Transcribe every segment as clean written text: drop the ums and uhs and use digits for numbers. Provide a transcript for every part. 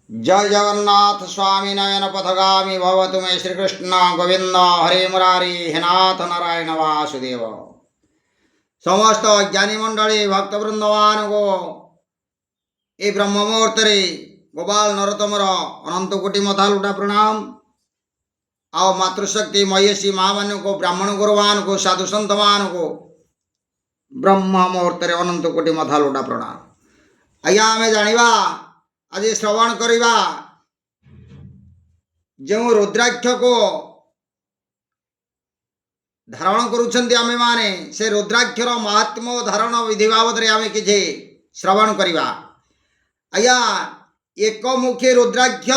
ଜୟ ଜଗନ୍ନାଥ ସ୍ୱାମୀ ନୟନ ପଥଗାମୀ ଭବ ତୁମେ। ଶ୍ରୀକୃଷ୍ଣ ଗୋବିନ୍ଦ ହରେ ମୁରାରୀ, ହେ ନାଥ ନାରାୟଣ ବାସୁଦେବ। ସମସ୍ତ ଜ୍ଞାନୀ ମଣ୍ଡଳୀ, ଭକ୍ତବୃନ୍ଦମାନଙ୍କୁ ଏ ବ୍ରହ୍ମ ମୁହୂର୍ତ୍ତରେ ଗୋପାଳ ନରୋତ୍ତମର ଅନନ୍ତ କୋଟି ମଥା ଲୁଟା ପ୍ରଣାମ। ଆଉ ମାତୃଶକ୍ତି ମହୀୟସୀ ମା ମାନଙ୍କୁ, ବ୍ରାହ୍ମଣ ଗୁରୁମାନଙ୍କୁ, ସାଧୁ ସନ୍ଥମାନଙ୍କୁ ବ୍ରହ୍ମ ମୁହୂର୍ତ୍ତରେ ଅନନ୍ତ କୋଟି ମଥା ଲୁଟା ପ୍ରଣାମ। ଆଜ୍ଞା, ଆମେ ଜାଣିବା, ଆଜି ଶ୍ରବଣ କରିବା, ଯେଉଁ ରୁଦ୍ରାକ୍ଷକୁ ଧାରଣ କରୁଛନ୍ତି ଆମେମାନେ, ସେ ରୁଦ୍ରାକ୍ଷର ମହାତ୍ମ୍ୟ ଓ ଧାରଣ ବିଧି ବାବଦରେ ଆମେ କିଛି ଶ୍ରବଣ କରିବା। ଆଜ୍ଞା, ଏକମୁଖୀ ରୁଦ୍ରାକ୍ଷ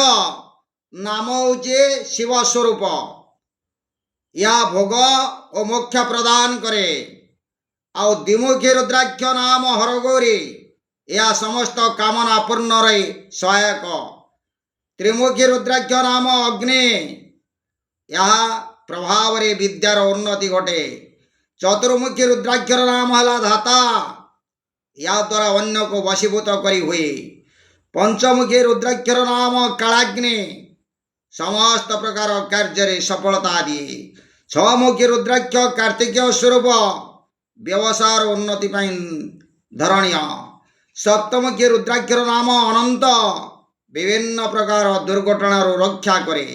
ନାମ ହେଉଛି ଶିବ ସ୍ୱରୂପ। ଏହା ଭୋଗ ଓ ମୋକ୍ଷ ପ୍ରଦାନ କରେ। ଆଉ ଦ୍ୱିମୁଖୀ ରୁଦ୍ରାକ୍ଷ ନାମ ହରଗୌରୀ। ଏହା ସମସ୍ତ କାମନା ପୂର୍ଣ୍ଣରେ ସହାୟକ। ତ୍ରିମୁଖୀ ରୁଦ୍ରାକ୍ଷ ନାମ ଅଗ୍ନି। ଏହା ପ୍ରଭାବରେ ବିଦ୍ୟାର ଉନ୍ନତି ଘଟେ। ଚତୁର୍ମୁଖୀ ରୁଦ୍ରାକ୍ଷର ନାମ ହେଲା ଧାତା। ଏହାଦ୍ୱାରା ଅନ୍ୟକୁ ବଶୀଭୂତ କରି ହୁଏ। ପଞ୍ଚମୁଖୀ ରୁଦ୍ରାକ୍ଷର ନାମ କାଳାଗ୍ନି। ସମସ୍ତ ପ୍ରକାର କାର୍ଯ୍ୟରେ ସଫଳତା ଦିଏ। ଛଅମୁଖୀ ରୁଦ୍ରାକ୍ଷ କାର୍ତ୍ତିକେୟ ସ୍ୱରୂପ, ବ୍ୟବସାୟର ଉନ୍ନତି ପାଇଁ ଧରଣୀୟ। ସପ୍ତମୁଖୀ ରୁଦ୍ରାକ୍ଷର ନାମ ଅନନ୍ତ, ବିଭିନ୍ନ ପ୍ରକାର ଦୁର୍ଘଟଣାରୁ ରକ୍ଷା କରେ।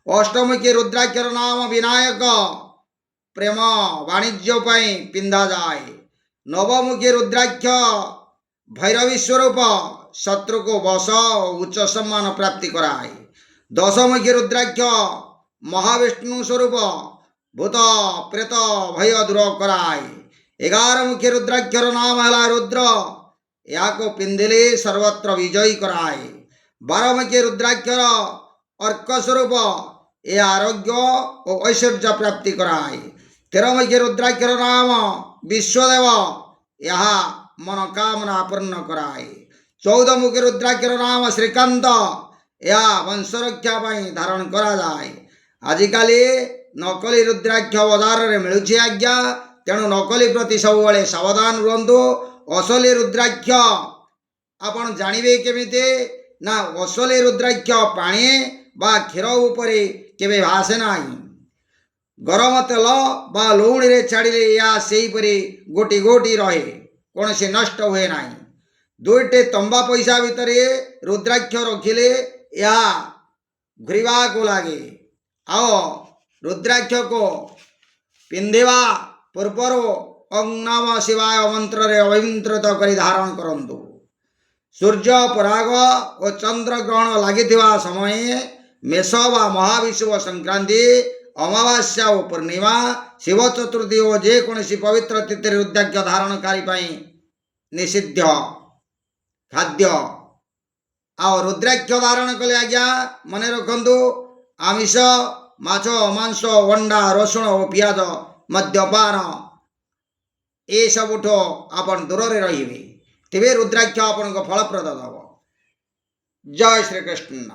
ଅଷ୍ଟମୁଖୀ ରୁଦ୍ରାକ୍ଷର ନାମ ବିନାୟକ, ପ୍ରେମ ବାଣିଜ୍ୟ ପାଇଁ ପିନ୍ଧାଯାଏ। ନବମୁଖୀ ରୁଦ୍ରାକ୍ଷ ଭୈରବୀ ସ୍ୱରୂପ, ଶତ୍ରୁକୁ ବଶ ଓ ଉଚ୍ଚ ସମ୍ମାନ ପ୍ରାପ୍ତି କରାଏ। ଦଶମୁଖୀ ରୁଦ୍ରାକ୍ଷ ମହାବିଷ୍ଣୁ ସ୍ୱରୂପ, ଭୂତ ପ୍ରେତ ଭୟ ଦୂର କରାଏ। 11ମୁଖୀ ରୁଦ୍ରାକ୍ଷର ନାମ ହେଲା ରୁଦ୍ର। ଏହାକୁ ପିନ୍ଧିଲେ ସର୍ବତ୍ର ବିଜୟୀ କରାଏ। 12ମୁଖୀ ରୁଦ୍ରାକ୍ଷର ଅର୍କ ସ୍ୱରୂପ। ଏହା ଆରୋଗ୍ୟ ଓ ଐଶ୍ୱର୍ଯ୍ୟ ପ୍ରାପ୍ତି କରାଏ। 13ମୁଖୀ ରୁଦ୍ରାକ୍ଷର ନାମ ବିଶ୍ୱଦେବ। ଏହା ମନୋକାମନା ପୂର୍ଣ୍ଣ କରାଏ। 14ମୁଖୀ ରୁଦ୍ରାକ୍ଷର ନାମ ଶ୍ରୀକାନ୍ତ। ଏହା ବଂଶରକ୍ଷା ପାଇଁ ଧାରଣ କରାଯାଏ। ଆଜିକାଲି ନକଲି ରୁଦ୍ରାକ୍ଷ ବଜାରରେ ମିଳୁଛି ଆଜ୍ଞା। ତେଣୁ ନକଲି ପ୍ରତି ସବୁବେଳେ ସାବଧାନ ରୁହନ୍ତୁ। ଅସଲି ରୁଦ୍ରାକ୍ଷ ଆପଣ ଜାଣିବେ କେମିତି ନା, ଅସଲି ରୁଦ୍ରାକ୍ଷ ପାଣି ବା କ୍ଷୀର ଉପରେ କେବେ ଭାସେ ନାହିଁ। ଗରମ ତେଲ ବା ଲୁଣିରେ ଛାଡ଼ିଲେ ଏହା ସେହିପରି ଗୋଟି ଗୋଟି ରହେ, କୌଣସି ନଷ୍ଟ ହୁଏ ନାହିଁ। ଦୁଇଟି ତମ୍ବା ପଇସା ଭିତରେ ରୁଦ୍ରାକ୍ଷ ରଖିଲେ ଏହା ଘୂରିବାକୁ ଲାଗେ। ଆଉ ରୁଦ୍ରାକ୍ଷକୁ ପିନ୍ଧିବା ପୂର୍ବରୁ ଓଁ ନମ ଶିବାୟ ମନ୍ତ୍ରରେ ଅଭିମନ୍ତ୍ରିତ କରି ଧାରଣ କରନ୍ତୁ। ସୂର୍ଯ୍ୟ ପରାଗ ଓ ଚନ୍ଦ୍ରଗ୍ରହଣ ଲାଗିଥିବା ସମୟ, ମେଷ ବା ମହାବିଷୁବ ସଂକ୍ରାନ୍ତି, ଅମାବାସ୍ୟା ଓ ପୂର୍ଣ୍ଣିମା, ଶିବ ଚତୁର୍ଥୀ ଓ ଯେକୌଣସି ପବିତ୍ର ତିଥିରେ ରୁଦ୍ରାକ୍ଷ ଧାରଣକାରୀ ପାଇଁ ନିଷିଦ୍ଧ ଖାଦ୍ୟ। ଆଉ ରୁଦ୍ରାକ୍ଷ ଧାରଣ କଲେ ଆଜ୍ଞା, ମନେ ରଖନ୍ତୁ, ଆମିଷ, ମାଛ, ମାଂସ, ଅଣ୍ଡା, ରସୁଣ ଓ ପିଆଜ, ମଦ୍ୟପାନ ଏସବୁଠୁ ଆପଣ ଦୂରରେ ରହିବେ, ତେବେ ରୁଦ୍ରାକ୍ଷ ଆପଣଙ୍କ ଫଳପ୍ରଦ ଦେବ। ଜୟ ଶ୍ରୀକୃଷ୍ଣ।